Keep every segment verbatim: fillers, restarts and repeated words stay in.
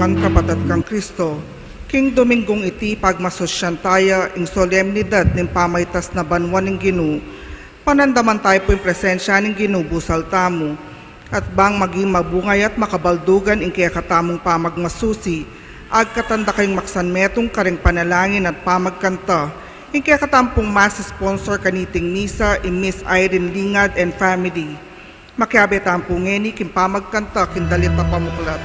Kapatad kang Kristo, king Domingung iti pagmasusyan taya ing solemnidad ning pamaitas na banua ning Ginu, panandaman taya pu ing presensya ning Ginu busal tamu, at bang maging mabungay at makabaldugan ing kekatamung pamagmasusi, agkatan da kayung maksanmetung karing panalangin at pamagkanta, ing kekatamung mass sponsor kaniting misa, i Miss Irene Lingad and family. Makiabe tamu pu ngeni king pamagkanta king dalit a pamuklat.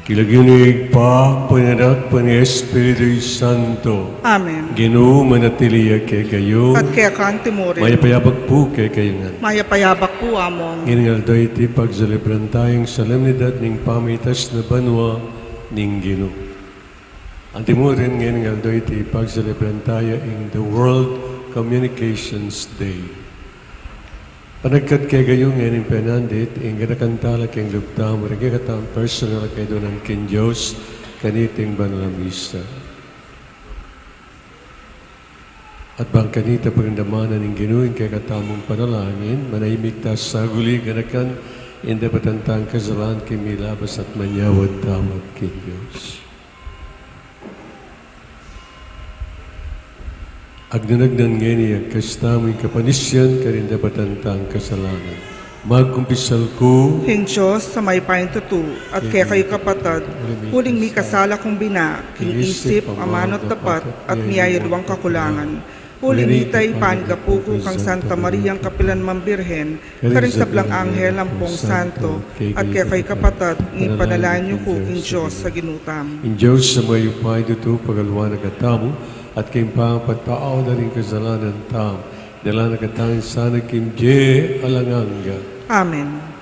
King lagyu ning Ibpa, ning Anak, ning Espiritu Santo. Amen. Ginu, manatili ya kekayu. At keka naman murin. Mayap a abak pu kekayu ngan. Mayap a abak pu, Among. Ngening aldo iti pagselebran taya ing solemnidad ning pamaitas na banua ning Ginu. Antimurin, ngening aldo iti pagselebran taya ing the World Communications Day. Panagkat kekayu ngening penandit, ing ganakan tala king lub tamu, ring kekatamung personal a kaidunan king Dios, kaniting banal a misa. At bang kanita pagdamanan ning Ginu ing kekatamung panalangin, manahimik ta saguli, ganakan ing dapatan tang kasalanan, king milabas at manyawad tamu king Dios. Agnan-agnan ngeni ing kastamung kapanisian karing dapatan tang kasalanan. Magkumpisal ku king Dios a mayupayang tutu, at kekayu kapatad, uling mikasala kung bina, king isip, amanu at dapat, at miyayaliwang kakulangan. Uli nita, ipanyawad ku kang Santa Mariang kapilan man Birhen, karing sablang anghel ampong santo, at kekayu kapatad, ipanalangin yu ku king Dios a Ginu tamu. Ing Dios a mayupayang tutu, pagaliwanagan na katamu, at king pamagpatawad da ring kasalanan tamu, Dala na katamu sana king bie alang angga. Amen.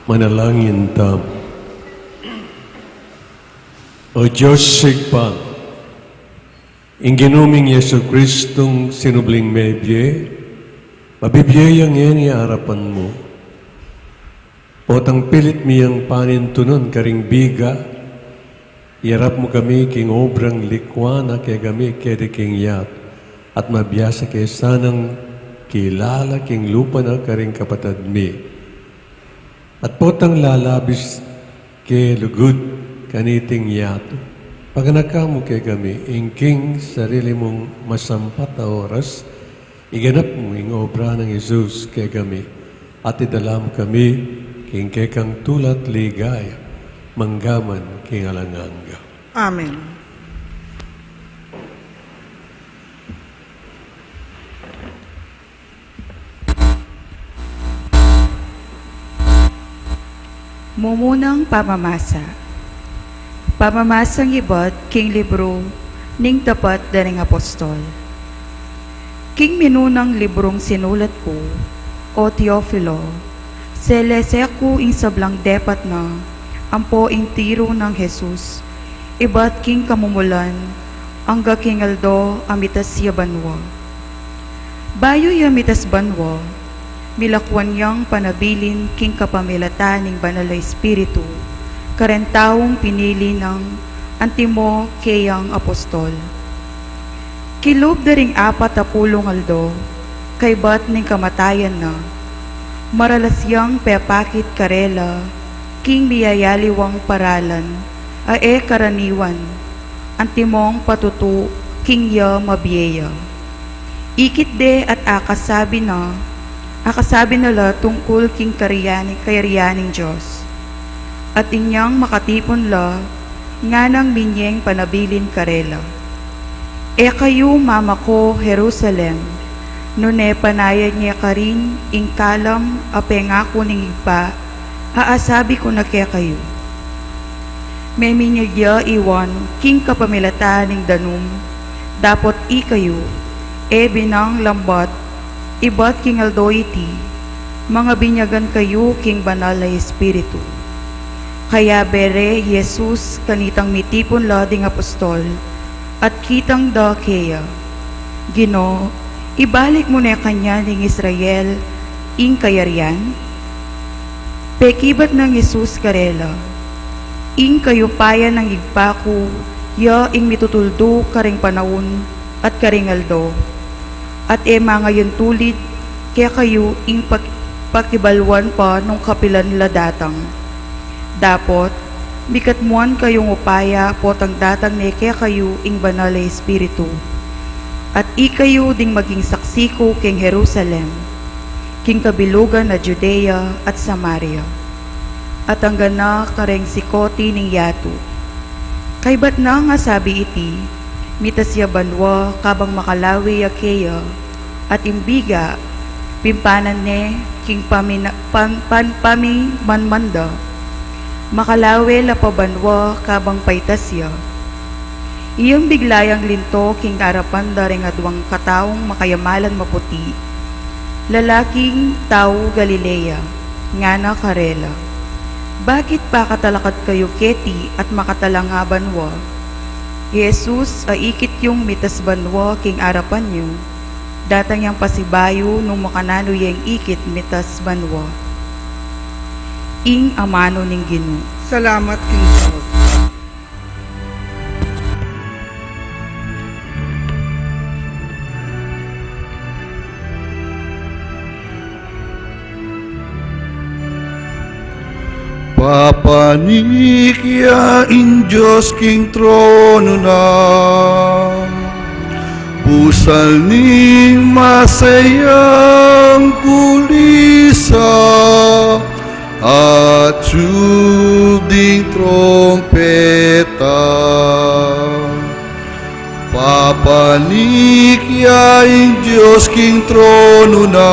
Manalangin tamu. O Dios Ibpa, ing Ginu ming Jesucristong sinubling mebie, mabibie yang ngeni arapan mu. Potang pilit mi yang panintunan karing biga, iyarap mu kami king obrang likwa na kekami keti king yatu, at mabiasa ke sanang kilala king lupa na karing kapatad mi. At potang lalabis ke lugud kaniting yatu, paganaka mu kekami ing king sarili mung masampat a oras, iganap mu ing obra nang Jesus kekami, at idala mu kami king kekang tula at ligaya, manggaman king alang angga. Amen. Mumunang pamamasa. Pamamasang ibat king libru ning Tapat da ring Apostol. King minunang librung sinulat ku, o Teofilo, selese ku ing sablang depat na ampo ing tiru nang Jesus ibat king kamumulan angga king aldo a mitas ya banua. Bayu ya mitas banua, milakwan yang panabilin king kapamilatan ning Banal a Espiritu karen taung pinili nang antimo keyang apostol. Kilub da ring apat a pulung aldo kaybat ning kamatayan na, maralas yang pepakit karela king miyayaliwang paralan a e karaniwan, antimong patutu king ya mabie ya. Ikit de at akasabi na, akasabi na la tungkul king karian-, kayarian ning Dios. At inyang makatipun la, nganang minyeng panabilin karela, E kayu mamako Jerusalem, nune panayan ye karin ing kalam a pengaku ning Ibpa, a asabi ku na kekayu. Meminyag ya i Juan king kapamilatan ning danum, dapot ikayu, e binang lambat, ibat king aldo iti, mangabinyagan kayu king Banal a Espiritu. Kayabe re i Jesus kanitang mitipun la ding apostol, at kitang da keya, Ginu, ibalik mu ne kanyan ing Israel ing kayarian? Pekibat nang Jesus karela, Ing kayupayan nang Ibpa ku ya ing mitutuldu karing panaun at karing aldo, at e mangayun tulid kekayu ing pak-, pakibaluan pa nung kapilan la datang. Dapot, mikatmuan kayung upaya potang datang ne kekayu ing Banal a Espiritu, at ikayu ding maging saksi ku king Jerusalem, king kabilugan a Judea at Samaria, at angga na kareng sikoti ning yatu. Kaybat nang asabi iti, mitas ya banua kabang makalawe ya keya, at ing biga, pimpanan ne king pamina-, pam-, pan-, pamimanman da. Makalawe la pa banua kabang paitas ya. Iyang bigla yang linto king arapan da ring aduang kataung makayamalan maputi, lalaking tau Galilea, ngana karela, Bakit pakatalakad kayu keti at makatalanga banua? I Jesus a ikit yung mitas banua king arapan yu, datang yang pasibayu nung makananu yeng ikit mitas banua. Ing amanu ning Ginu. Salamat king Dios. Papanik ya ing Dios king tronu na, busal ning masayang kulisak, atyu ding trompeta. Papanik ya ing Dios king tronu na,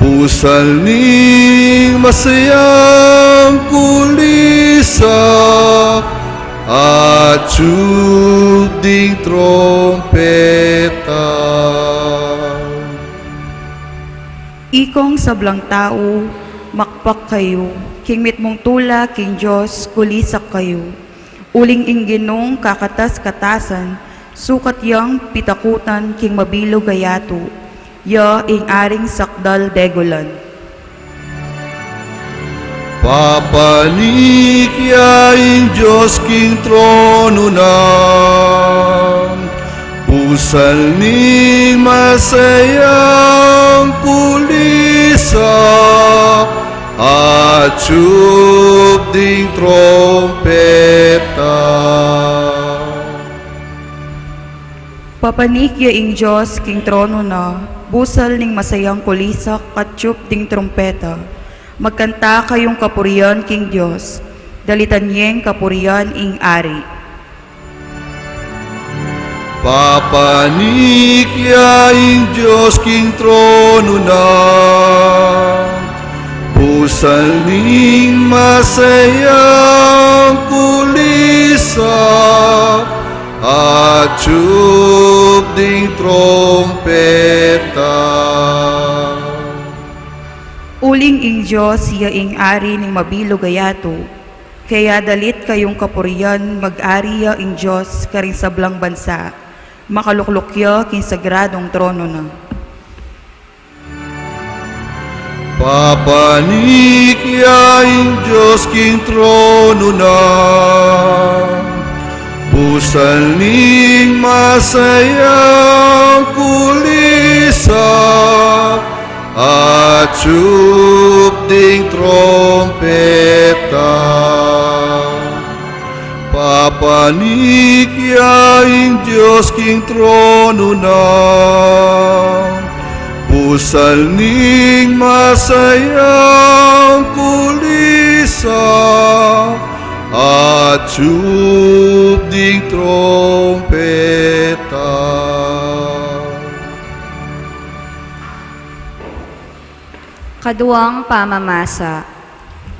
busal ning masayang kulisak, atyu ding trompeta. Ikong sablang tau, Pakkayu, king mitmung tula king Dios, kulisak kayu. Uling ing Ginung kakatas-katasan, sukat yang pitakutan king mabilug a yatu, ya ing Aring sakdal degulan. Papanik ya ing Dios king tronu na, busal ning masayang kulisak, atyup ding trumpeta. Papanik ya ing Dios king tronu na, busal ning masayang kulisak, atyup ding trumpeta. Magkanta kayung kapurian king Dios, dalitan yeng kapurian ing Ari. Papanik ya ing Dios king tronu na, busal ning masayang kulisak, atyup ding trumpeta. Uling ing Dios ya ing Ari ning mabilug a yatu, kaya dalit kayung kapurian, mag-ari ya ing Dios karing sablang bansa, makalukluk ya king sagradung tronu na. Papanik ya ing Dios king tronu na, busal ning masayang kulisak, atyup ding trumpeta. Papanik ya ing Dios king tronu na, busal ning masayang kulisak, atyup ding trumpeta. Kaduang pamamasa.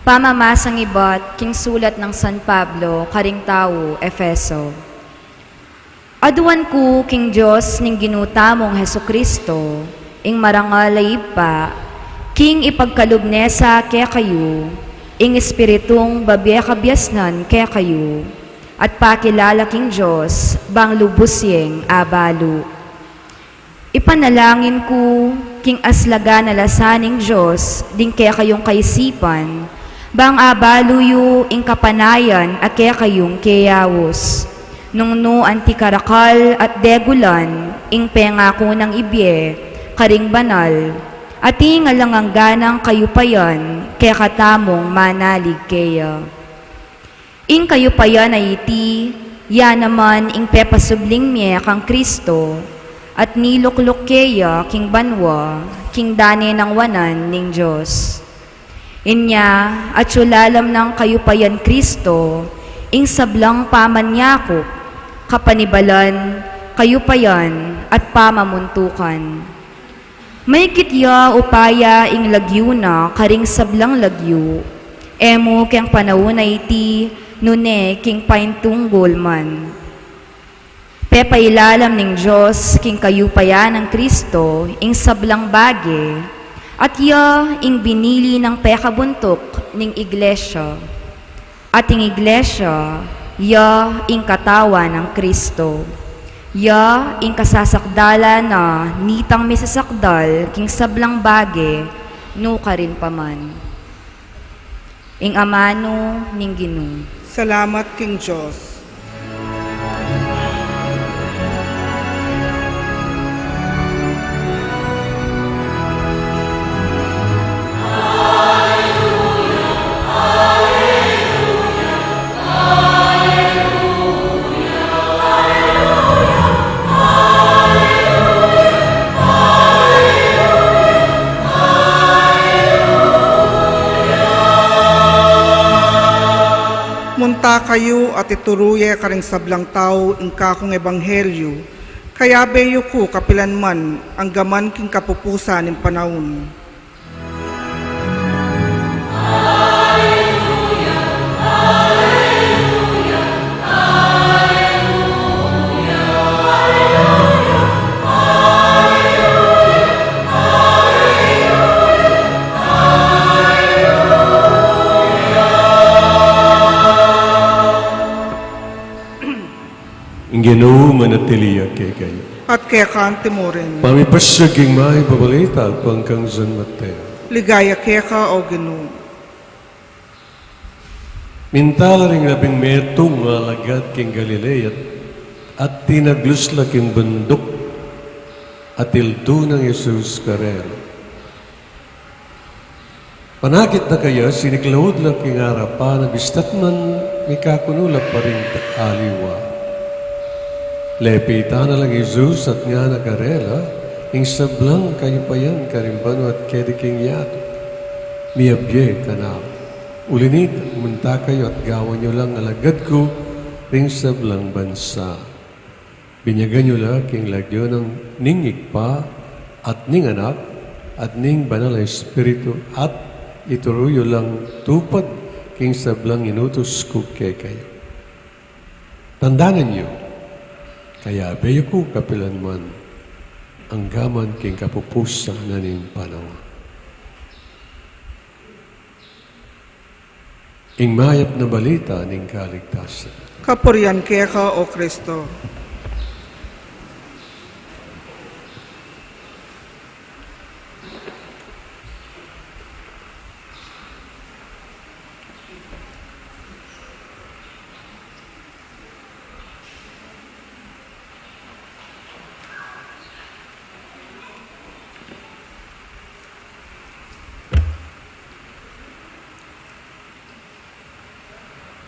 Pamamasang ibat king sulat nang San Pablo karing tau Efeso. Aduan ku king Dios ning Ginu tamung Jesucristo, ing marangal a Ibpa, king ipagkalub ne sa kekayu ing Espiritung babie kabiasnan kekayu, at pakilala king Dios bang lubus yeng abalu. Ipanalangin ku king aslagan a lasa ning Dios ding kekayung kaisipan, bang abalu yu ing kapanayan a kekayung keyaus, nung nu anti karakal at degulan ing pengaku nang ibie karing banal, ating alang angga nang kayupayan kekatamung manalig keya. Ing kayupayan a iti, ya naman ing pepasubling mie kang Kristo, at nilukluk keya king banua, king dane nang wanan ning Dios. Inya, atyu lalam nang kayupayan Kristo ing sablang pamanyakup, kapanibalan, kayupayan, at pamamuntukan. Maikit ya upaya ing lagyu na karing sablang lagyu, e mu keng panaun a iti, nune king paintunggul man. Pepailalam ning Dios king kayupayan nang Kristo ing sablang bage, at ya ing binili nang pekabuntuk ning Iglesia. At ing Iglesia, ya ing katawan nang Kristo. Ya ing kasasakdalan na nitang misasakdal king sablang bage, nukarin pa man. Ing amanu ning Ginu. Salamat king Dios. Munta kayu at ituru ye karing sablang tau ing kakung ebanghelyu, kayabe yu ku kapilan man, anggaman king kapupusan ning panaun. Ginu manatili ya kekayu. At keka naman murin. Pamipasya king mayap a balita agpang kang San Mateo. Ligaya keka, O Ginu. Minta la ring labing metung a alagad king Galilea, at tinaglus la king bunduk, at ildu nang Jesus karela. Panakit na kaya, siniklaud la king arapan, a bistat man mikakunu la pa ring aliwa. Lepitan na lang Jesus at ngana karela, ing sablang kayupayan karing banua at keti king yatu, miyabie kanaku. Uli na nita, munta kayu at gawan yu lang alagad ku ring sablang bansa. Binyagan yu la king lagyu ning Ibpa, at ning Anak, at ning Banal a Espiritu, at ituru yu lang tupad king sablang inutus ku kekayu. Tandanan yu, kayabe yu ku kapilan man, anggaman king kapupusan na ning panaun. Ing mayap a balita ning kaligtasan. Kapurian keka, O Kristo.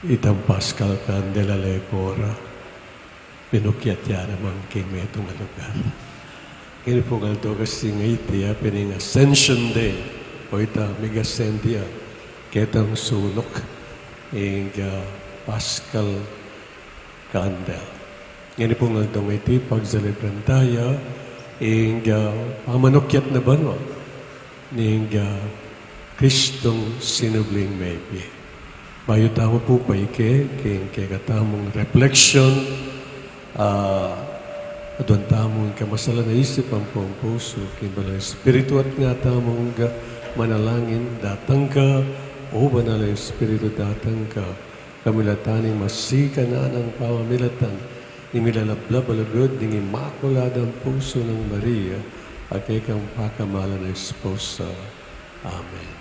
Itang Paschal candle a leko ra, minukyat ya naman king metung a lugar. Ngeni pung aldo kasi ngeni iti, a, pin ing Ascension Day, o ita, mig-ascend ya ketang suluk, ing, a, Paschal candle. Ngeni pung aldo ngeni iti, pagselebran taya ing, a, pamanukyat na banua ning, a, Kristong sinubling mebie. Bayu tamu pu paike king kekatamung reflection, a, aduan tamung kamasalan a isip ampong pusu king Banal a Espiritu at ngana tamung manalangin, datang ka, O Banal a Espiritu, datang ka. Kamilatan ning masikan a nang pamamilatan ning milalablab a lugud ning Imakuladang Pusu nang Maria, a kekang pakamalan a esposa. Amen.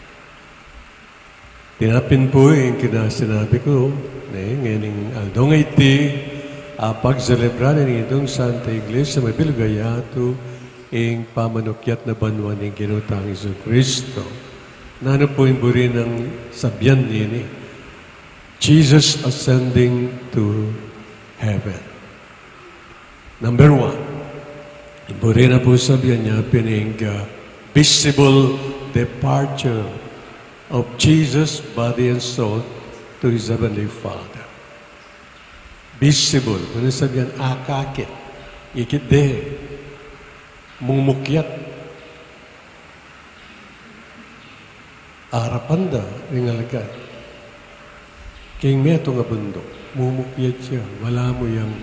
Tinapin pu ing kina sinabi ku, ne, ngening aldo ngeni iti, a, pagselebran ning Santa Iglesia, mabilug a yatu, ing pamanukyat na banua ning Ginu tang Jesucristo. Nanu pu ing buri nang sabian nini? Jesus ascending to heaven. Number one, buri na pu sabian nya pin ing, uh, visible departure of Jesus, body and soul, to his heavenly Father. Visible, buri sabian akakit, ikit de, mumukyat. Arapan da ring alagad king metung a bunduk, mumukyat ya, balamu yang,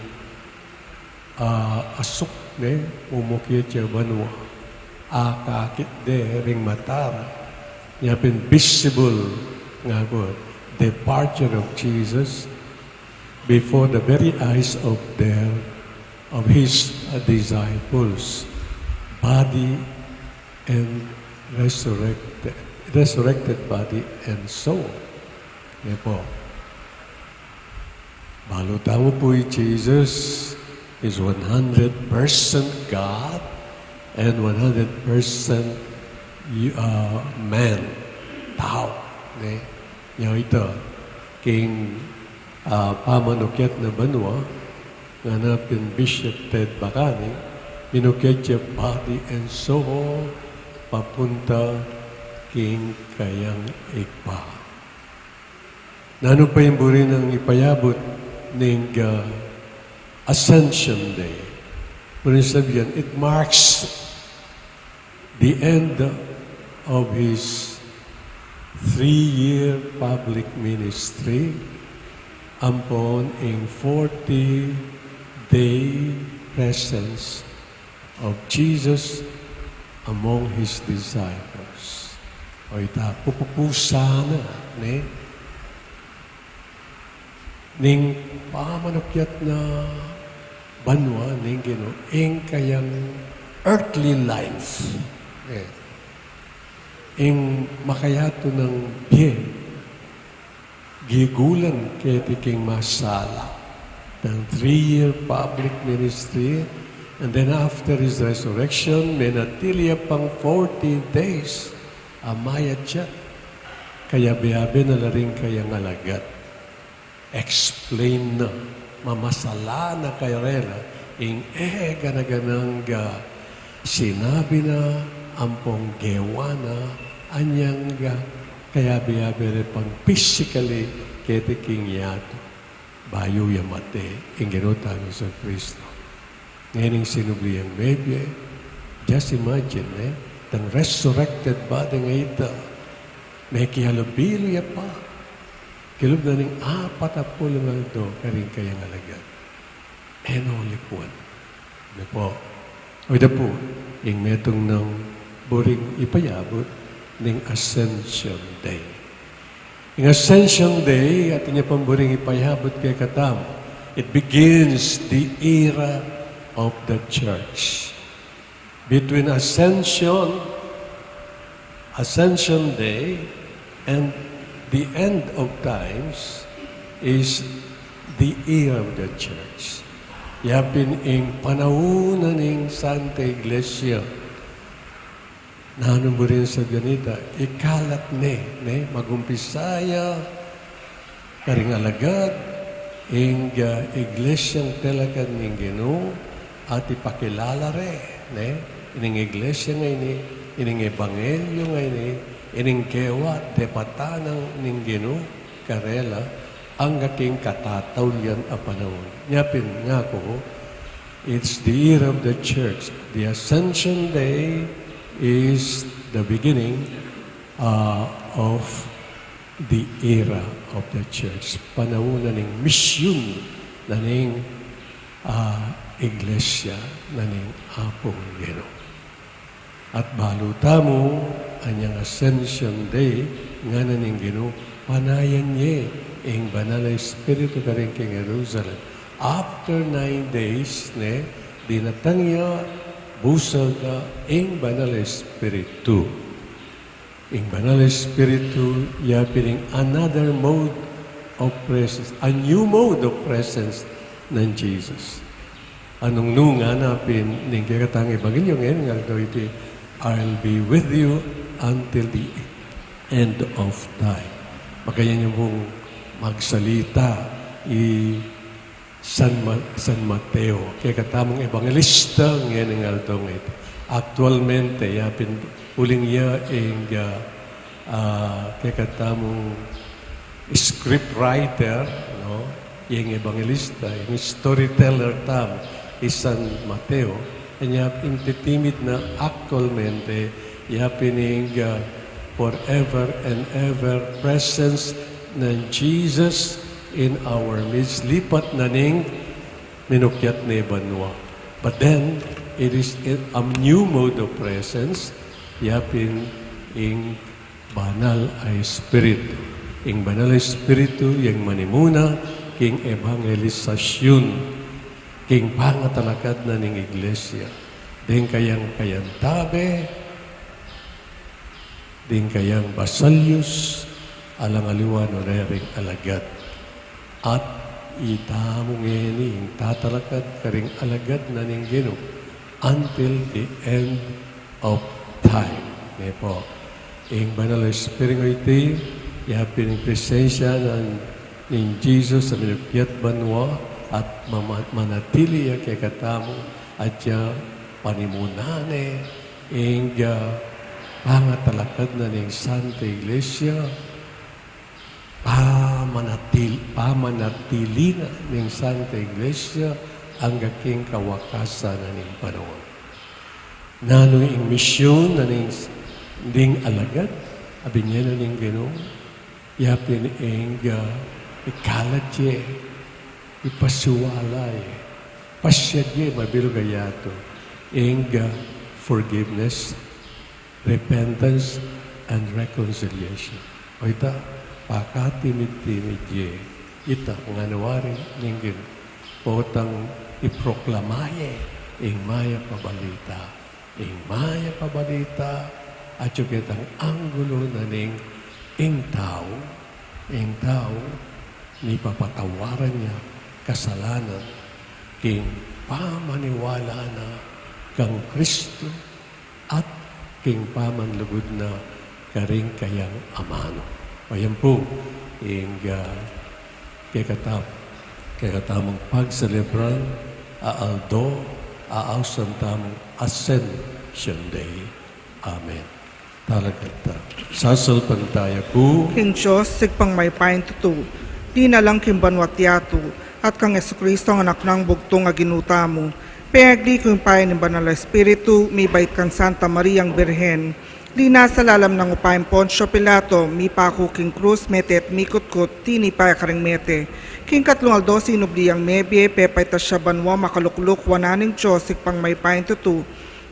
ah, asuk, ne, mumukyat ya banua, akakit de ring mata ra, nya pin visible nga ku, departure of Jesus before the very eyes of their, of his, uh, disciples, body and resurrected, resurrected body and soul. Yan po. Balu tamu pu i Jesus is one hundred percent God and one hundred percent, uh, man, tau. Ne? Nya ita, king, ah, pamanukyat na banua, ngana pin Bishop Ted Bacani, minukyat ya body and soul papunta king kayang Ibpa. Nanu pa ing buri nang ipayabut ning, ah, Ascension Day? Buri sabian, it marks the end of his three-year public ministry, ampon ing forty-day presence of Jesus among his disciples. O ita, pupupusan na, ne? Ning pamanukyat na banua ning Ginu, ing kayang earthly life. Eh, ing makayatu nang bie, gigulan keti king masala. Nang three-year public ministry, and then after his resurrection, menatili ya pang forty days a mayat ya. Kayabe-yabe na la ring kayang alagad. Explain na, mamasala na karela ing e gana-ganang sinabi na, ampong gewa na, anyang kayabe-yabe re pang physically keti king yatu. Bayu ya mate ing Ginu tang Jesucristo. Ngening sinubli yang mebie, just imagine, eh, dang resurrected body nga ita, mekialubilu ya pa, kilub na ning apat a pulung aldo karing kayang alagad. E no likwan. Ano po? O ida po, ing metung nang buring ipayabut ning Ascension Day. Ing Ascension Day, atin ya pang buring ipayabut kekatamu. It begins the era of the church. Between Ascension, Ascension Day, and the end of times is the era of the church. Ya pin ing panaun na ning Santa Iglesia. Nanu mu rin sa ganita, ikalat ne, ne, magumpisa ya karing alagad, ing, ah, Iglesiang talakad ning Ginu, at ipakilala re, ne, ining Iglesia ngeni, ining Ebanghelyo ngeni, ining gewa, depatan na ning Ginu karela, angga king katataulian a panaun. Nya pin ngaku, it's the era of the church. The Ascension Day is the beginning, uh, of the era of the church. Panaun na ning misyun na ning, ah, Iglesia na ning Apung Ginu. At balu tamu, anyang Ascension Day, ngana ning Ginu, panayan ye ing Banal a Espiritu karin king Jerusalem. After nine days, ne, dinatang ya, busal da ing Banal a Espiritu. Ing Banal a Espiritu, ya pin ing another mode of presence, a new mode of presence nang Jesus. Anung nung ngana pin ning kekatang ebanghelyo ngeni, nga daw iti, "I'll be with you until the end of time." Makanyan ya pung magsalita i San Ma-, San Mateo, kekatamung ebanghelista ngening aldo ngeni. Aktualmente, ya pin uling ya ing, ah, ah, kekatamung script writer, no? Ing ebanghelista, ing storyteller tamu, i San Mateo, anya ing titimid na aktualmente, ya pin ing, ah, forever and ever presence nang Jesus in our midst. Lipat na ning minukyat ne banua. But then, it is a new mode of presence, ya pin ing Banal a Espiritu. Ing Banal a Espiritu, yang manimuna king ebangelisasyun, king pangatalakad na ning Iglesia. Deng kayang kayantabe, deng kayang basalius, alang aliwa no rering alagad. At itamu ngeni ing tatalakad karing alagad na ning Ginu until the end of time. Ne po, ing Banal a Espiritu iti, ya pin ing presensya na ning Jesus a minukyat banua at mama-, manatili ya kekatamu, at ya panimunan ne ing, ah, pangatalakad na ning Santa Iglesia, pamanatil-, pamanatili na ning Santa Iglesia angga king kawakasan na ning panaun. Nanu ing misyun na ning, ding alagad a binie na ning Ginu? Ya pin ing, ah, ikalat ye, ipasiwala ye, pasiag ye mabilug a yatu, ing, ah, forgiveness, repentance, and reconciliation. O ita, pakatimid-timid ye ita, ngana wari ning Ginu, potang iproklama ye ing mayap a balita. Ing mayap a balita, atyu ketang anggulu na ning ing tau, ing tau, mipapatawaran ya kasalanan king pamaniwala na kang Kristo at king pamanlugud na karing kayang amanu. O yan pu, ing, ah, kekata-, kekatamung pagselebran a aldo, a ausan tamung Ascension Day. Amen. Talakad ta. Sasalpantaya ku king Dios, Ibpang mayupayang tutu, linalang king banua't yatu, at kang Jesucristo a Anak nang bugtung a Ginu tamu, pengagli ku ing payan ning Banal a Espiritu, mibait kang Santa Mariang Birhen, linasa lalam ning upaya nang Poncio Pilato, mipaku king krus, mete at mikutkut, tinipa ya karing mete. King katlung aldo sinubli yang mebie, pepaitas ya banua, makalukluk wanan ning Dios, Ibpang mayupayang tutu.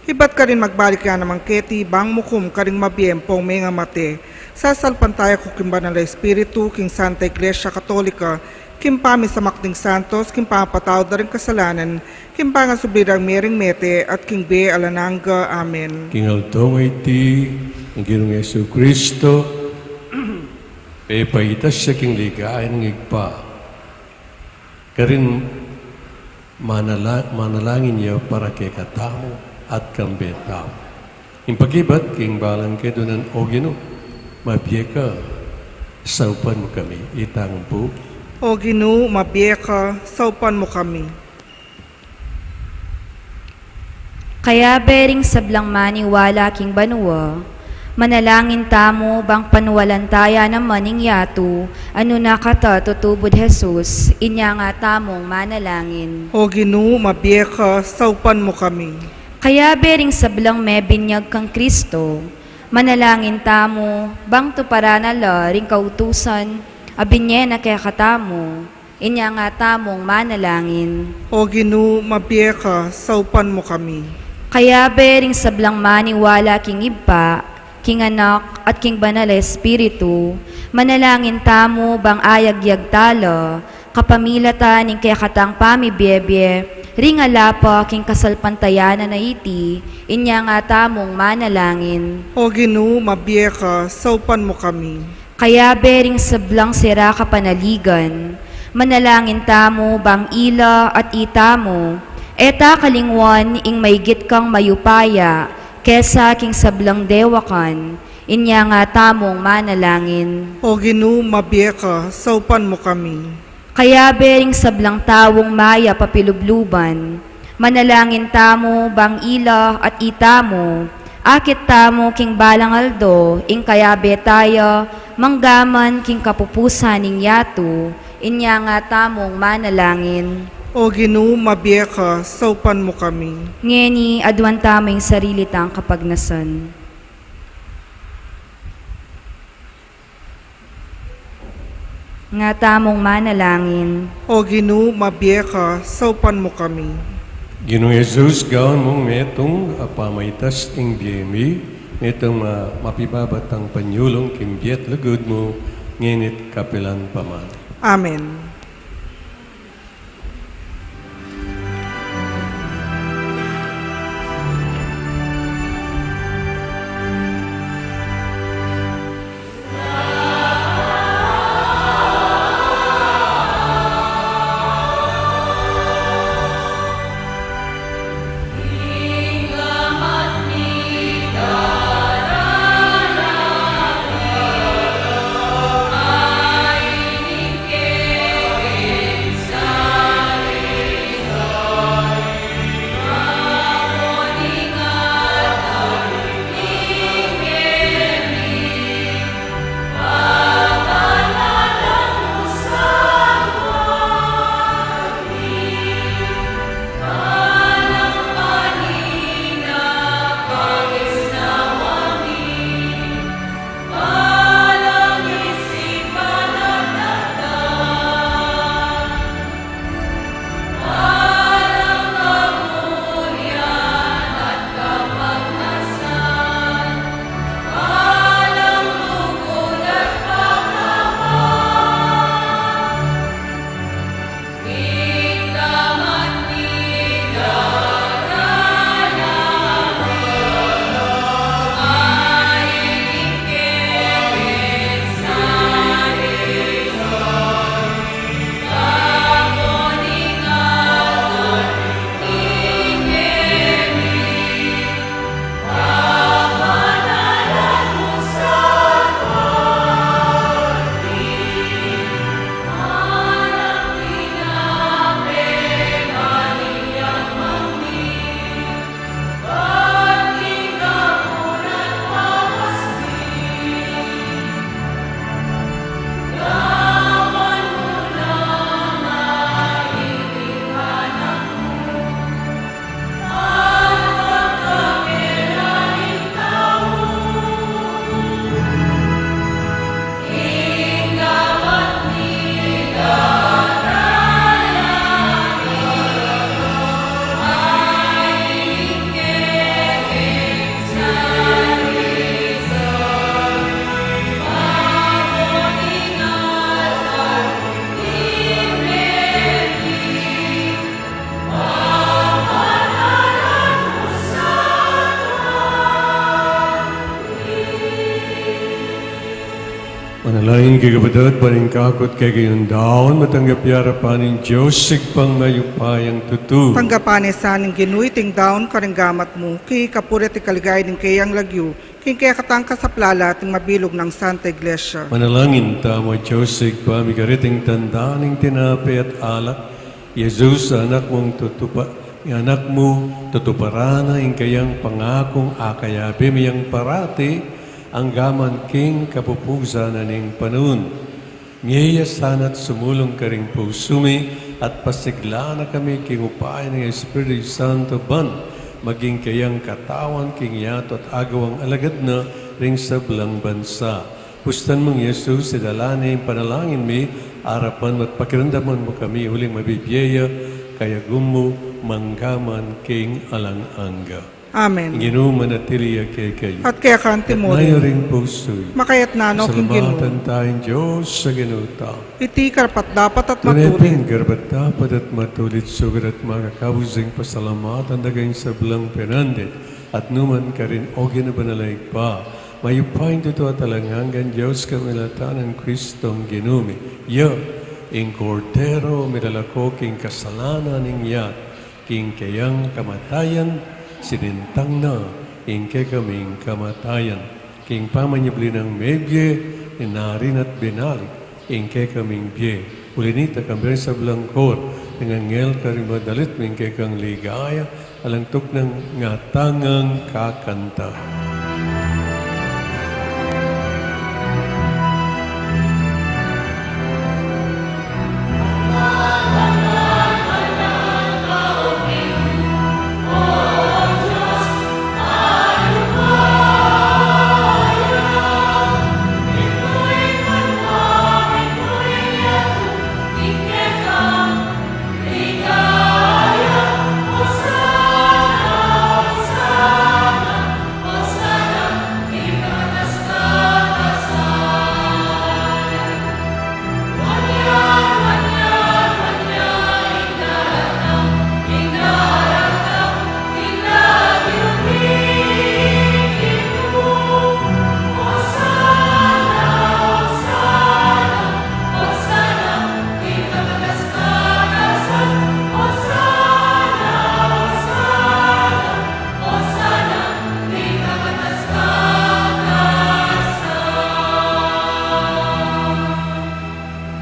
Ibat karin magbalik ya naman keti, bang mukum karing mabie ampong mengamate. Sasalpantaya ku king Banal a Espiritu, king Santa Iglesia Katolika, king pamisamak ding santos, king pamapatawad da ring kasalanan, king pangasubli da ring mie ring mete, at king bie alang angga. Amen. King aldo ngeni, ing Ginung Jesucristo, pepaitas ya king ligaya ning Ibpa. Karin manala-, manalangin ya para kekatamu at kambe tamu. Ing pakibat king balang kedunan, O Ginu, mabie ka, saupan mu kami. Itang pu. O Ginu, mabie ka, saupan mu kami. Kayabe ring sablang maniwala king banua, manalangin tamu bang panualan taya naman ing yatu, a nanu na kata tutubud Jesus, inya nga tamung manalangin. O Ginu, mabie ka, saupan mu kami. Kayabe ring sablang mebinyag kang Kristo, manalangin tamu bang tuparan na la ring kautusan a binie na kekatamu, inya nga tamung manalangin. O Ginu, mabie ka, saupan mu kami. Kayabe ring sablang maniwala king Ibpa, king Anak, at king Banal a Espiritu, manalangin tamu bang ayagyag tala, kapamilatan ning kekatang pamibiebie, ring ala pa king kasalpantayanan a iti, inya nga tamung manalangin. O Ginu, mabie ka, saupan mu kami. Kayabe ring sablang sera kapanaligan, manalangin tamu bang ila at itamu, e ta kalingwan ing maigit kang mayupaya, kesa king sablang dewakan, inya nga tamung manalangin. O Ginu, mabie ka, saupan mu kami. Kayabe ring sablang taung mayap a pilubluban, manalangin tamu bang ila at itamu, akit tamu king balang aldo, ing kayabe taya, manggaman king kapupusan ning yatu, inya nga tamung manalangin. O Ginu, mabie ka, saupan mu kami. Ngeni, aduan tamu ing sarili tang kapagnasan. Nga tamung manalangin. O Ginu, mabie ka, saupan mu kami. Ginung Jesus, gawan mung metung a pamaitas ing bie mi, metung a mapibabat tang panyulung king bie at lugud mu, ngeni't kapilan pa man. Amen. Ing kekapatad, ban ing kakut kekayung daun, matanggap ya arapan ning Dios, Ibpang mayupayang tutu. Tanggapan na sa ning Ginu iting daun karing gamat mu, king kapurian at kaligayan ning keyang lagyu, king kekatang kasaplalan at ning mabilug nang Santa Iglesia. Manalangin tamu. O Dios Ibpa, mikareti king tanda ning tinape at alak, Jesus, Anak mung tutupa-, Anak mu, tutuparan na ing kayang pangakung akayabe mi yang parati, anggaman king kapupusan na ning panaun. Ngeni ya sana't sumulung karing pusu mi at pasiglan na kami king upaya ning Espiritu Santo ban maging kayang katawan king yatu at agawang alagad na ring sablang bansa. Pusutan mung Jesus, idala ne ing panalangin mi, arapan mu at pakiramdaman mu kami, uling mabibie ya king kayagum mu, mangga man king alang angga. Amen. Ing Ginu manatili ya kekayu. At keka naman. At king pusu yu. Makayatna no king Ginu. Pasalamatan taya ing Dios a Ginu ta. Iti karapat-dapat at matulid. Tune pin karapat-dapat at matulid, sukat at makakabus ing pasalamatan da ka king sablang penandit at nu man karin, o Ginu banal a Ibpa, mayupayang tutu at alang anggang Dios, kamilatan nang Kristong Ginu mi. Ya ing Kordero milalako king kasalanan ning yatu. King keyang kamatayan, sinintang na ing kekaming kamatayan. King pamanyubli nang mebie, inari na at binalik ing kekaming bie. Uli nita, kambe ring sablang kor ning anghel karing madalit ing kekang ligaya, alang tuknang ngatang kakanta.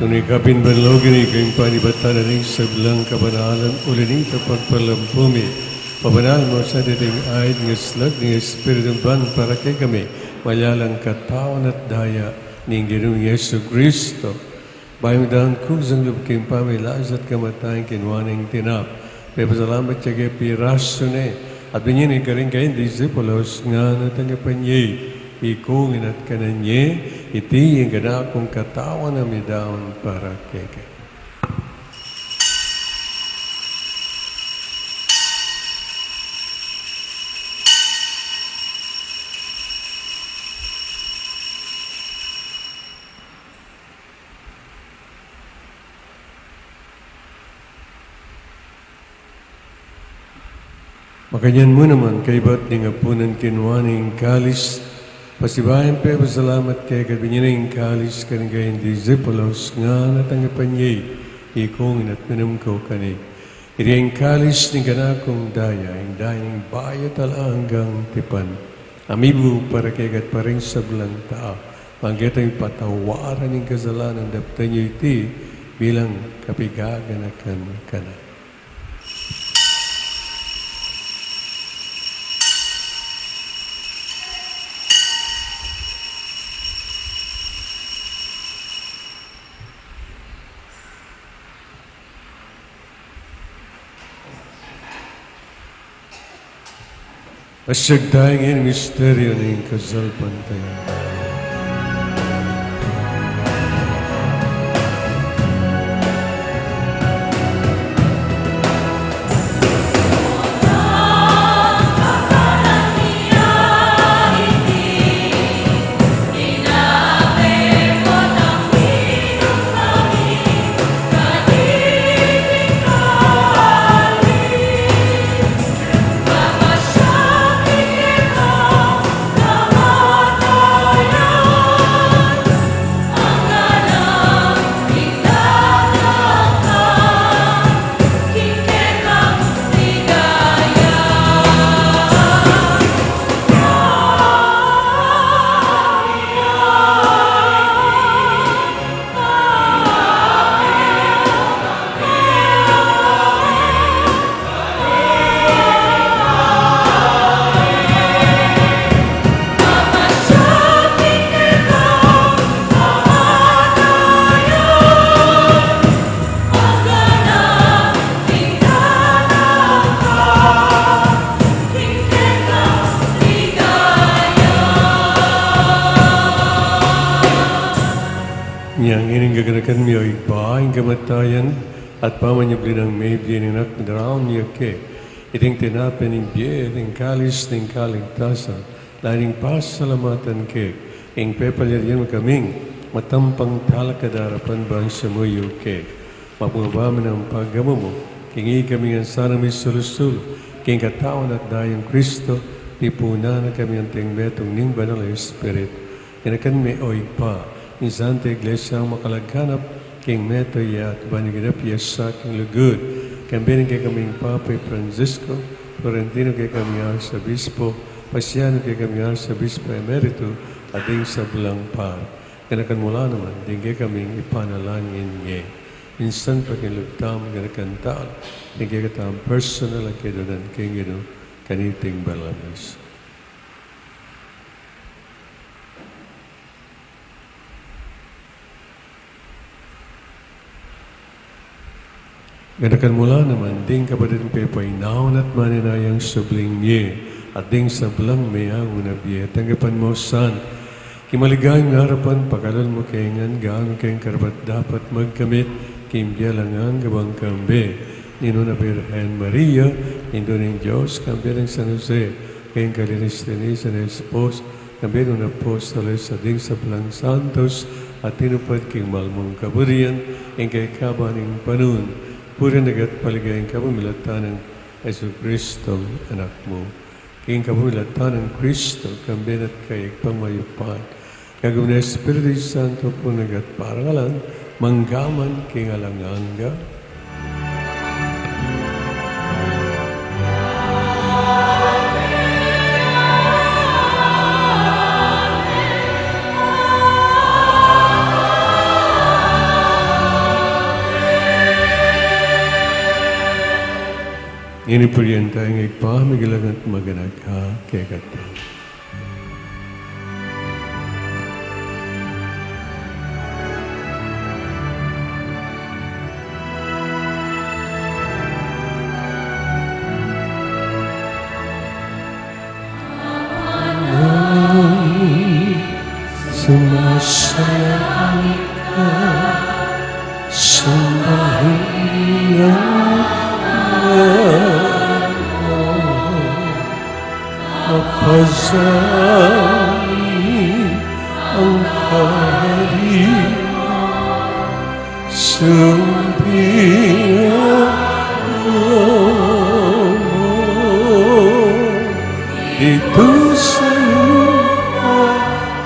Nung ikabin banlog ini king panibatan na ning sablang kabanalan, uli nita pagpalampu mi, pabanal mu sa ding aid ning Espiritu ban para kekami maging katawan at daya ning Ginung Jesucristo. Bayu mung daun kusang lub king pamilasa at kamatayan, kinua ne ing tinape, pepasalamat ya ke, pirasu ne, at binie ne karing kayang disipulos, ngana, tanggapan ye, ikong at kanan ye, iti ing kanakung katawan a midaun para kekayu. Makanyan mu naman, kaybat ning apunan, kinua ne ing kalis, pasibayu yang pepasalamat keka at binie ne ing kalis karing kayang disipulos, ngana, tanggapan ye, ikong at minum kayu keni. Iti ing kalis ning kanakung daya, ing daya ning bayu at alang anggang tipan, a mibu para kekayu at para king sablang tau, para king patawaran ning kasalanan. Daptan ye iti bilang kapaganakan kanaku. Asyag taya ing misteryu ning kasalpantayanan. Ngening gaganakan mi, o Ibpa, ing kamatayan at pamanyubli nang mebie ning Anak mi, daraun mi keka iting tinape ning bie, iting kalis ning kaligtasan, lalu ning pasalamatan ke, ing pepalyarian mu kaming matampang talakad arapan bang sumuyu ke. Mabungabunga mu nang pagamu mu king ikami ngan sana misulu-sulu king katawan at dayang Kristo, tipunan na kami anting metung ning Banal a Espiritu. Ganakan me, o Ibpa, ing Santa Iglesia a makalaganap king metung ya at ban ing ganap ya sa king lugud, kambe ning kekaming Papa Francisco, Florentino kekaming Arsobispo, Paciano kekaming Arsobispo Emeritu, at ding sablang pari. Ganakan mu la naman ding kekaming ipanalangin nge. Minsan pa king lub tamu, ganakan ta la ding kekatamung personal a kedunan king Ginu kaniting banal a misa. Ganakan mu la naman ding kapatad ming pepainaun at maninayang subling mie, at ding sablang meangu na bie. Tanggapan mu sana king maligayang arapan, pakalulu mu kami ngan, gawan mu keng karapat-dapat magkamit king bie alang angga bang kambe ning Nuan a Birhen Maria, Indu ning Dios, kambe nang San Jose, keng kalinis-linisan a esposo, kambe nang apostoles at ding sablang santos a tinupad king mal mung kaburian king kekaban ning panaun, purian da ka at paligayan ka pamilatan nang Jesucristo, Anak mu. King kapamilatan nang Kristo, kambe na at kaya king pamayapan, kagum ning Espiritu Santo, purian da ka at parangalan, mangga man king alang angga. Ngeni purian taya ing Ibpa, migalang at maganaka kekatamu. Sumasalangit ka, sambahin ang ngalan mo, mapasain ang kaharian mo, sundin ang loob mo dito sa lupa,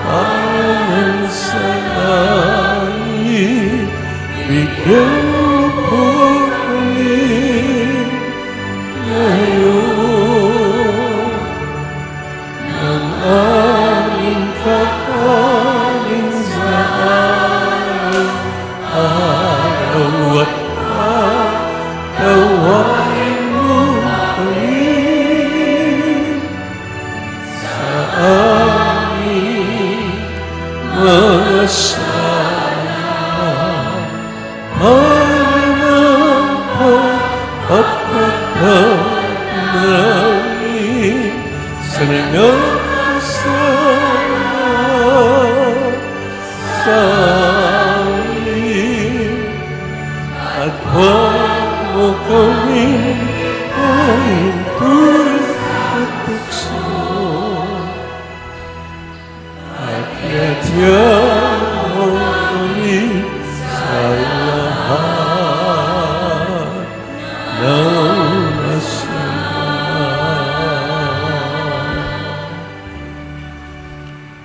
alang sa langit. Bigyan mo po kami ngayon ng aming kakanin sa araw-araw, at patawarin mo kami sa aming mga sala, para ng pagpapatawad namin sa nangakasala sa amin. At huwag mo kaming paintulot sa tukso, at iadya mo kami sa lahat ng masama.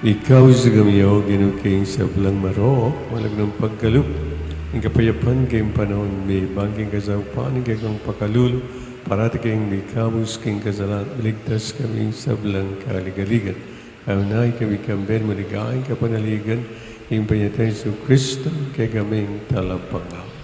Ikabus na kami, O Ginu, king sablang marok, mabilug nang pagkalub ning kapayapan king panaun mi, bang king kasaupan ning kekang pakalulu, parati kaming mikabus king kasalan, miligtas kami king sablang kaligaligan. Kaunay kami kambe ning maligayang kapanaligan, king panyatang Jesucristo, kekaming Talapangabus.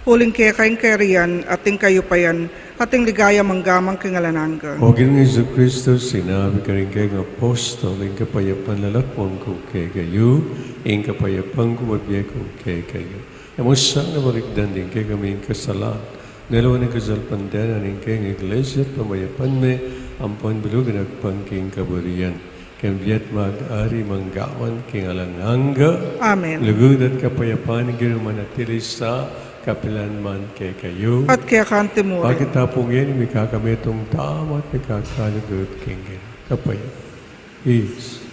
Uling keka ing kayarian, at ing kayupayan, at ing ligaya mangga man king alang angga. O Ginu Jesucristo, sinabi mu karing kekang apostol, ing kapayapan lalakwan ku kekayu, ing kapayapan ku bibie ku kekayu. E mu sana balikdan ding kekaming kasalan, nune lawan ing kasalpantayanan ning kekang Iglesia, pamayapan me, ampon bilugan agpang king kaburian. King bie at mag-ari mangga man king alang angga. Amen. Lugud at kapayapan ning Ginu manatili sa kapilan man kekayu. At keka mu rin. Pakit ta pu ngeni ing mikakamitung tama at mikakalugud king Ginu. Kapaya. Peace.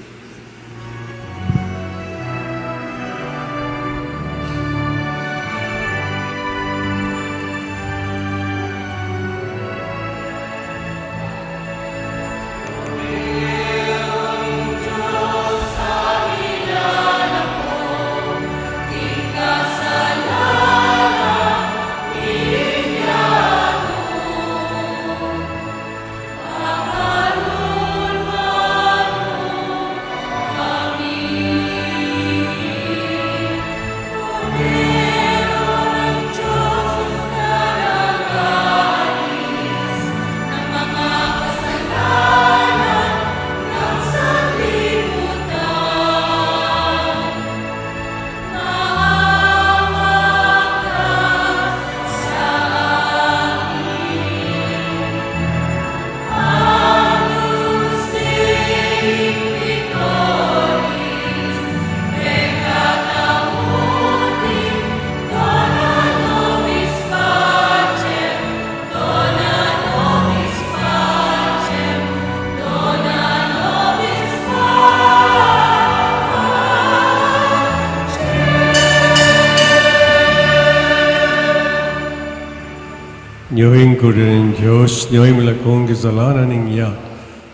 Nuarin ing Kordero ning Dios, nuarin ing malagung kasalanan ning yatu,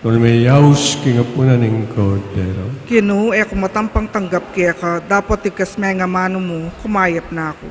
nune meyaus king apunan ning Kordero. Ginu, e ku matampang tanggap keka, dapot ikas me ing amanu mu, kumayap na ku.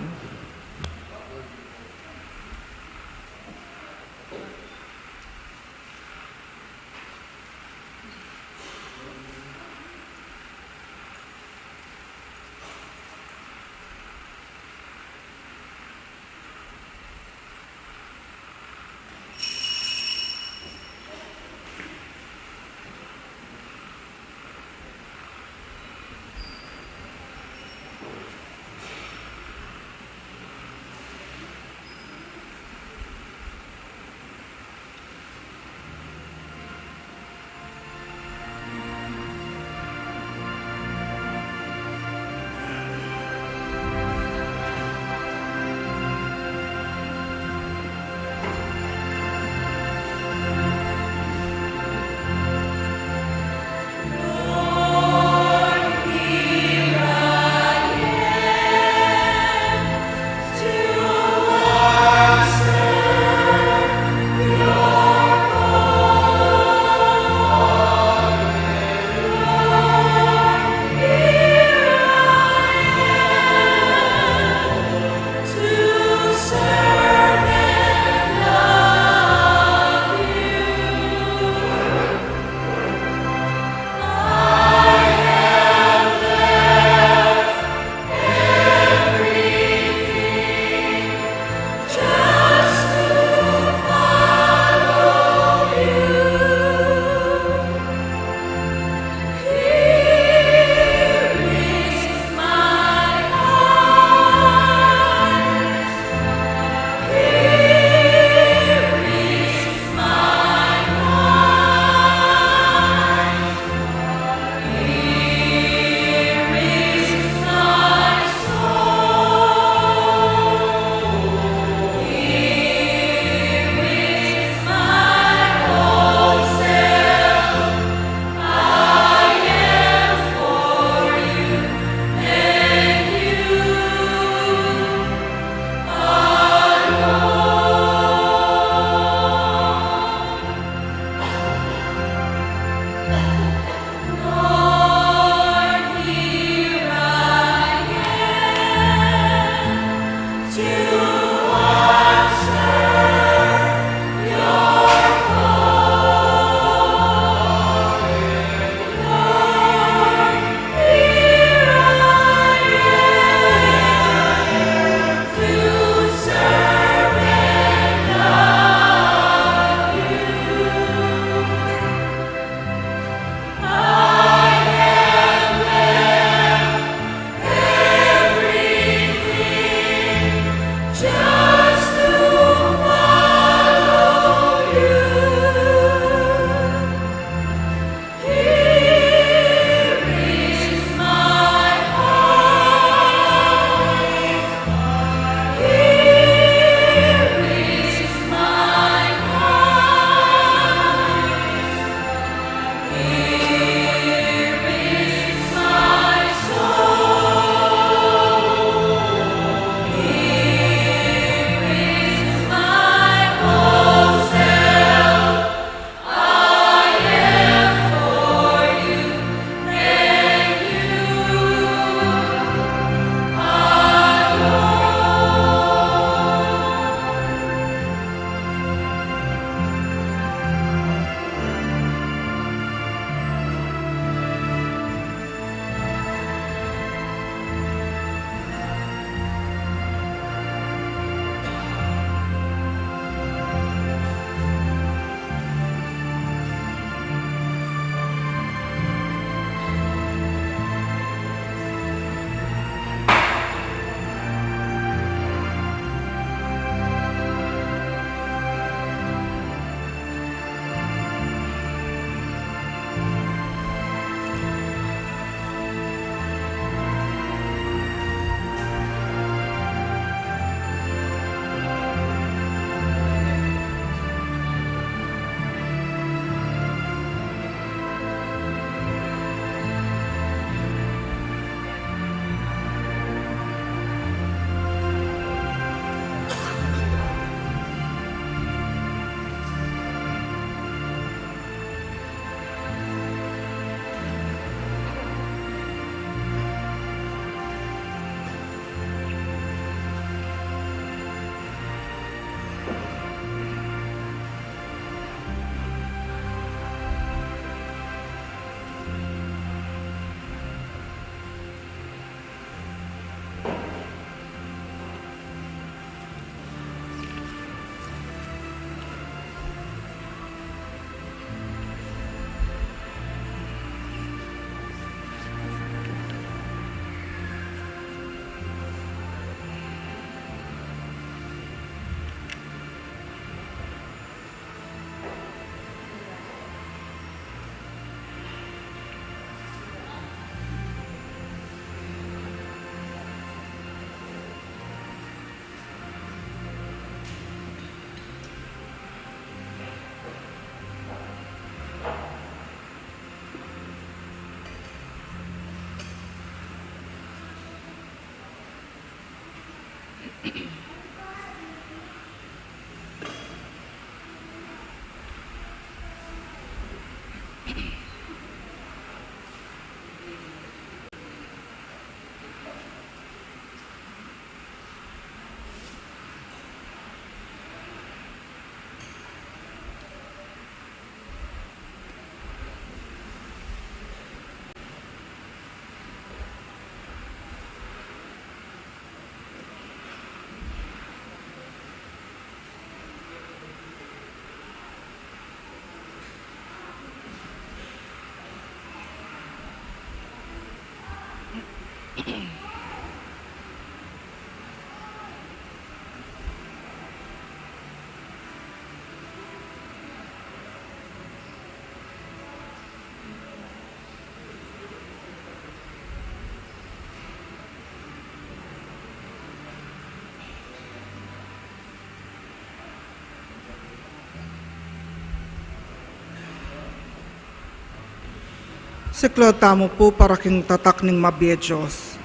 Siklaud tamu pu para king tatak ning mabie Dios.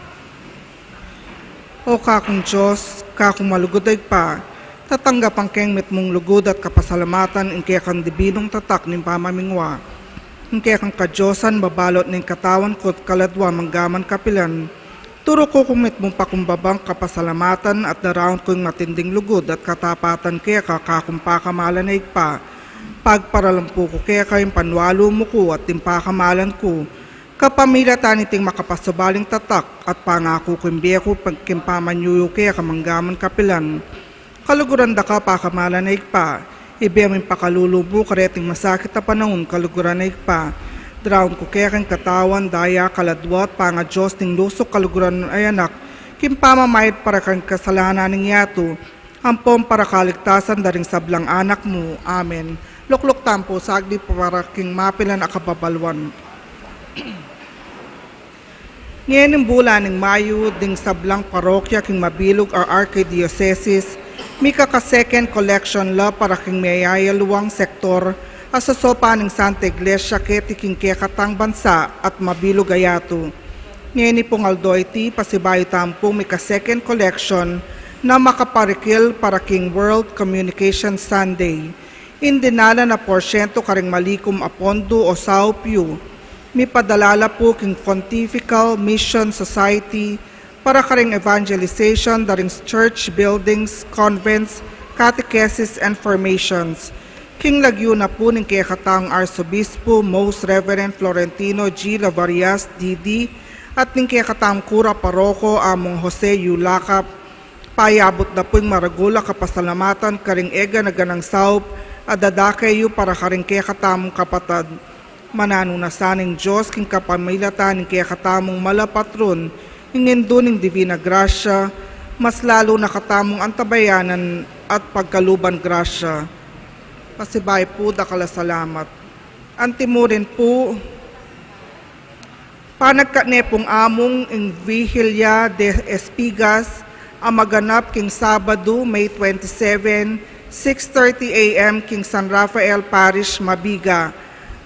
O kakung Dios, kakung malugud a Ibpa, tatanggapan keng mitmung lugud at kapasalamatan ing kekang dibinung tatak ning pamamingwa, ing kekang kadiosan, babalot ning katawan ku at kaladwa manggaman kapilan. Turu ku king mitmung pakumbabang kapasalamatan at daraun ku ing matinding lugud at katapatan keka, kakung pakamalan a Ibpa. Pagparalampu ku keka ing panwalu mu ku at ing pakamalan ku, kapamilatan niting makapasubaling tatak at pangaku king bie ku pag-, king pamanyuyu keka manggaman kapilan. Kaluguran da ka pakamalan a Ibpa, ibie mu ing pakalulu mu kareting masakit a panaun, kaluguran a Ibpa. Daraun ku keka ing katawan, daya, kaladwa at pangaDios ning lusuk, kaluguran a Anak, king pamamayad para king kasalanan ning yatu, ampon para kaligtasan da ring sablang anak mu. Amen. Lukluk tamu pu saglit para king mapilan a kababaluan. Ngening bulan ning Mayu, ding sablang parokya king mabilug a arkidiosesis, mikaka-second collection la para king meyayaluang sektor a sosopan ning Santa Iglesia keti king kekatang bansa at mabilug a yatu. Ngeni pung aldo iti, pasibayu tamu pung mika-second collection na makaparikil para king World Communication Sunday. Ing dinalan a porsyentu karing malikum a pondu o saup yu, mipadala la pu king Pontifical Mission Society para karing evangelization da ring church buildings, convents, catechesis, and formations. King lagyu na pu ning kekatamung Arsobispo, Most Reverend Florentino G. Lavarias, D D, at ning kekatamung kura paroko, Among Jose U. Lacap, payabut da pu ing maragul a kapasalamatan karing eganaganang saup a dadake yu para karing kekatamung kapatad. Mananu na sana ing Dios king kapamilatan ning kekatamung malapatron, ing Indu ning Divina Grasya, mas lalu na katamung antabayanan at pagkaluban grasya. Pasibayu pu dakal a salamat. Antimurin pu, panagkat ne pung amung ing Vigilia de Espigas a maganap king Sabadu, May twenty-seven, six thirty A M king San Rafael Parish, Mabiga.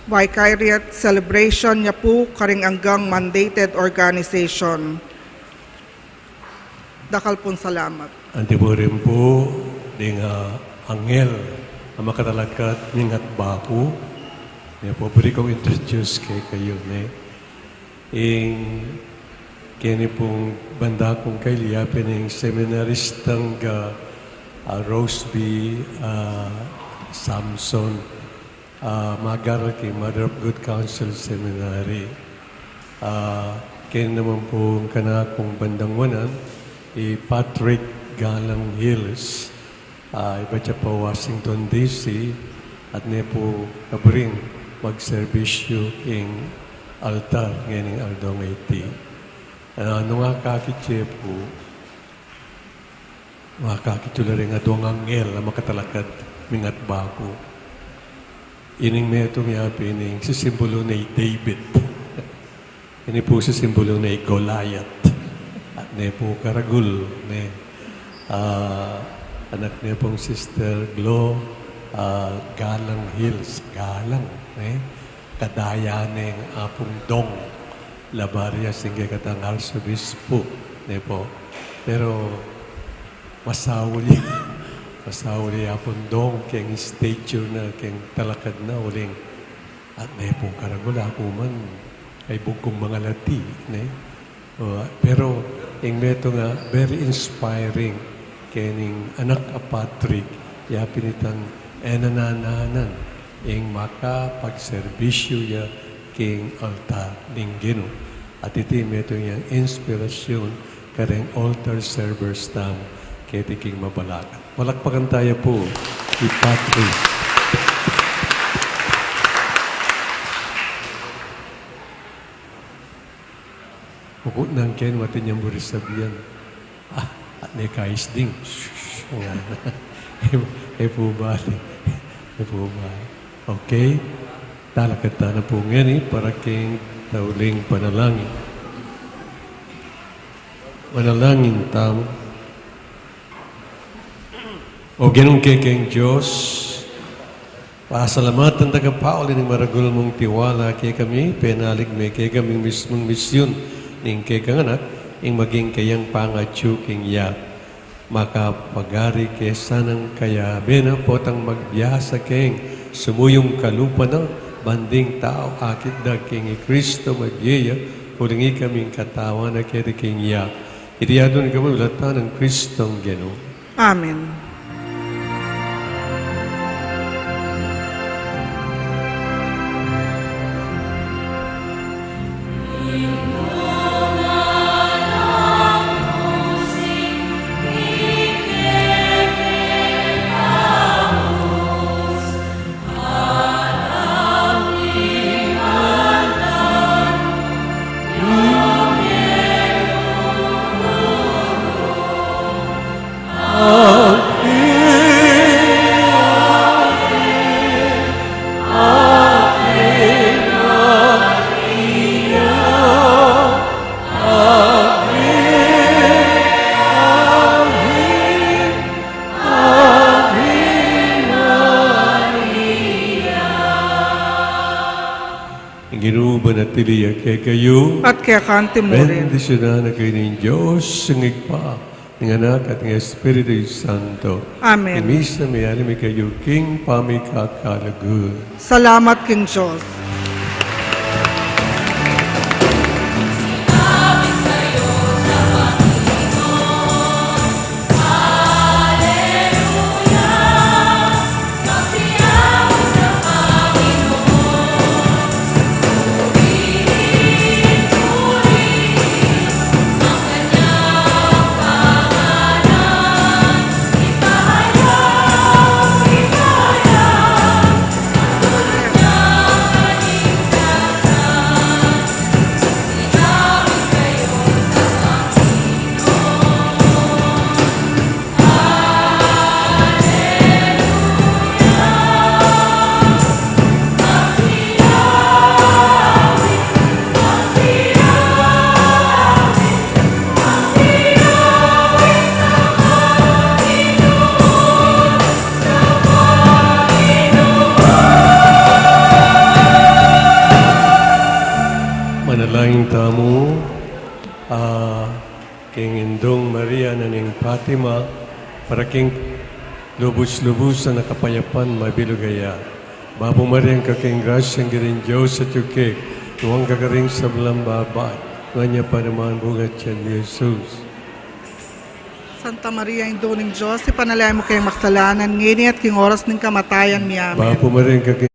Vicariate celebration ya pu karing anggang mandated organization. Dakal pung salamat. Antimurin pu, ding, ah, anghel a makatalakad mingat baku, ne pu, buri kung introduce kekayu, ne. Ing keni pung banda kung kaili, yapin ing seminaristang, ah, ah, Roseby, ah, Samson, ah, mag-aral king Mother of Good Counsel Seminary. Ah, keni naman pung kanakung bandang wanan, i Patrick Galang Hills, ah, ibat ya pa Washington, D C, at ne pu kaburing magserbisyu king altar ngening aldo a iti. Ah, nung akakit ye pu, makakit yu la ring adwang anghel a makatalakad mingat baku. Ining metung yapin ing sisimbulu ne i David. Ini pu sisimbulu ne i Goliath. At ne pu karagul, ne, ah, anak ne pung Sister Glo, ah, Galang Hills, Galang, ne. Kadaya neng Apung Dong Lavarias, ing kekatang Arsobispo, ne pu. Pero masaul ya, masaul ya i Apung Dong keng stature na, keng talakad na, uling at ne pung karagul, aku man, ay bugkung mangalati, ne? O, pero ing metung a very inspiring kening anak a Patrick, yapin itang e na nananan ing makapagserbisyu ya king altar ning Ginu. At iti metung yang inspirasyun kareng altar servers tamu keti king mabalakat. Palakpakan taya pu i Patrick. Ukut nang ken, mati nyang buri sabian. Ah, at ne kais ding. Nga. E pu bali. E pu bali. Okay. Talakad tana pu ngeni para king tauling panalangin. Manalangin tamu. O Ginung kekeng Dios, pasalamatan da ka pauli ning maragul mung tiwala kekami, penali me kekami ing mismung misyun ning kekang anak, ing maging kayang pangatyu king yap. Makapagari ke sanang kayabe na potang magbiasa keng sumuyung kalupa na, ban ding tau akit da keng i Kristo mabie ya, uling ikami ing katawan na keti king yap. Iti aduan mi king latan nang Kristong Ginu. Amen. Ing Ginu manatili ya kekayu. At keka naman murin. Bendisyunan na kayu ning Dios, ing Ibpa, ning Anak, at ning Espiritu Santo. Amen. Ing misa meyari mi kayu king pamikakalugud. Salamat king Dios. Manalangin tamu, ah, king Indung Maria na ning Fatima, para king lubus-lubusan a kapayapan mabilug kaya. Bapu Maria, ing ka king grasya, ing Ginung Dios atyu keka, nuan ka karing sablang babai, nuan ya pa naman bunga tiyan mu, i Jesus. Santa Maria, Indu ning Dios, ipanalangin mu kaming makasalanan, ngeni at king oras ning kamatayan mi. Amen. Bapu Maria, ing ka